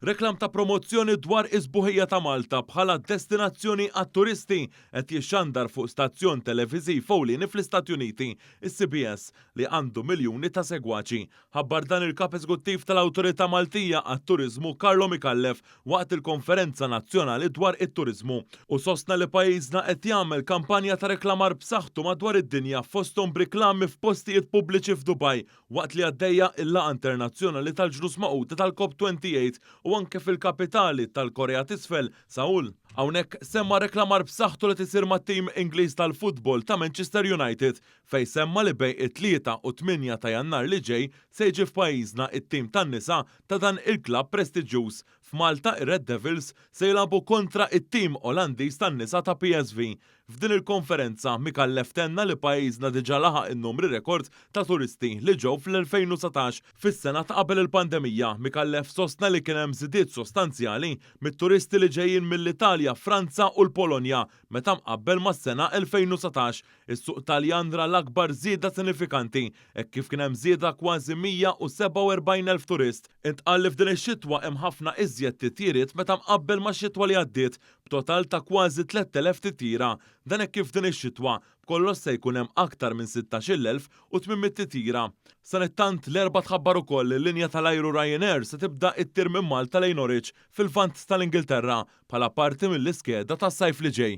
Reklam ta' promozzjoni dwar is-sbuħija ta' Malta bħala destinazzjoni għat-turisti qed jixxandar fuq stazzjon televiżiv ewlieni fl-Istati Uniti, is-CBS, li għandu miljuni ta' segwaċi. Ħabbar dan il-Kap Eżekuttiv tal-Awtorità Maltija għat-Turiżmu Carlo Micallef waqt il-Konferenza Nazzjonali dwar it-Turiżmu u sostna li pajjiżna qed jagħmel kampanja ta' reklamar b'saħħtu madwar id-dinja fosthom b'riklami f'postijiet pubbliċi f'Dubaj waqt li għaddejja l-laqgħa internazzjonali tal-Ġnus Magħquda tal-COP 28 u anke fil-kapitali tal-Korea t'Isfel, Seoul. Hawnhekk semma reklamar b'saħħtu li tisir mat-tim Ingliż tal-futbol ta' Manchester United fejn semma li bejn it-3 u t-8 ta' Jannar li ġej se jiġi f'pajjiżna t-tim tan-nisa ta' dan il-klabb prestiġjuż. F'Malta ir-Red Devils se jilagħbu kontra t-tim Olandiż tan-nisa ta' PSV. F'din il-konferenza, Micallef tenna li pajjiżna diġà laħaq in-numri rekord ta' turisti li ġew fl-2019, fis-sena ta' qabel il-pandemija. Micallef sostna li kien hemm żidiet sostanzjali mit-turisti li ġejjin mill-Italja, Franza u l-Polonja meta mqabbel mas-sena 2019. Is-suq Taljan ra l-akbar żieda sinifikanti, hekk kif kien hemm żieda kważi 147,000 turist. Intqal li f'din ix-xitwa hemm ħafna iżjed titjiriet meta mqabbel max-xitwa li għaddiet, b'total ta' kważi 3,000 titjira. Dan hekk kif din ix-xitwa, b'kollox se jkun hemm aktar minn 16,800 titjira. Sanittant, l-Erbgħa tħabbar ukoll li l-linja tal-ajru Ryanair se tibda ittir minn Malta lejn Norwich, fil-Lvant tal-Ingilterra, bħala parti mill-iskeda tas-sajf li ġej.